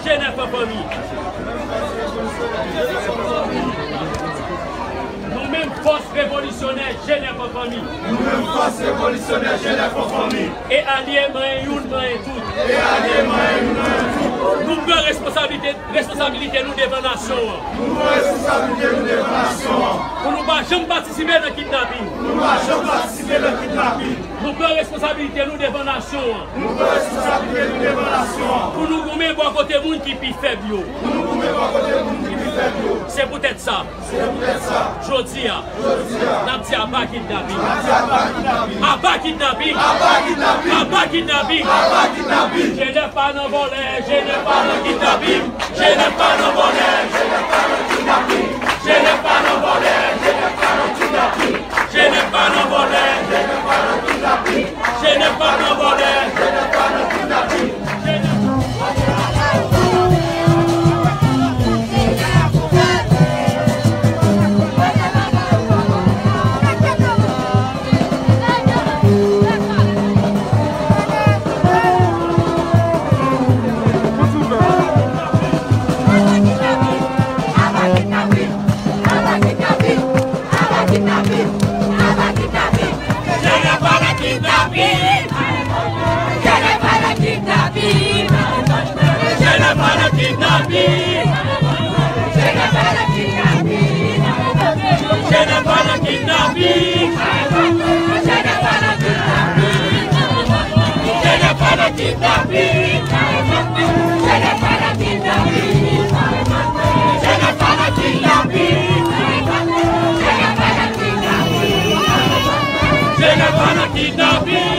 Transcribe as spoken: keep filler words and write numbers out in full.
Jenèf an fanmi. Nou menm fòs revolisyonè Jenèf an fanmi. Nou menm fòs revolisyonè Jenèf an fanmi. E alye manyen youn, manyen tout. E alye manyen youn, manyen tout. Nou pran responsablite, responsabilite nou devan nasyon an. Nou pran responsablite nou devan nasyon an. Pou nou pa janm patisipe nan kidnaping. Pou nou pa janm patisipe nan kidnaping. Nou pran responsabilite nou devan nasyon an. Nou pran responsabilite nou devan nasyon an. Pou nou goumen bò kote moun ki pi fèb yo. Pou nou goumen bò kote moun ki pi fèb yo. Se poutèt sa. Se poutèt sa. Jodi a. Jodi a. N ap di aba kidnaping. N ap di aba kidnaping. Aba kidnaping. Aba kidnaping. Aba kidnaping. Aba kidnaping. Jenèf pa nan vòlè, Jenèf pa nan kidnaping. Jenèf pa nan vòlè, Jenèf pa nan kidnaping. Jenèf pa nan vòlè, Jenèf pa nan kidnaping. Jenèf pa nan vòlè, Jenèf pa nan kidnaping. Jenèf pa nan vòlè, Jenèf pa nan kidnaping. Jenèf pa nan kidnaping.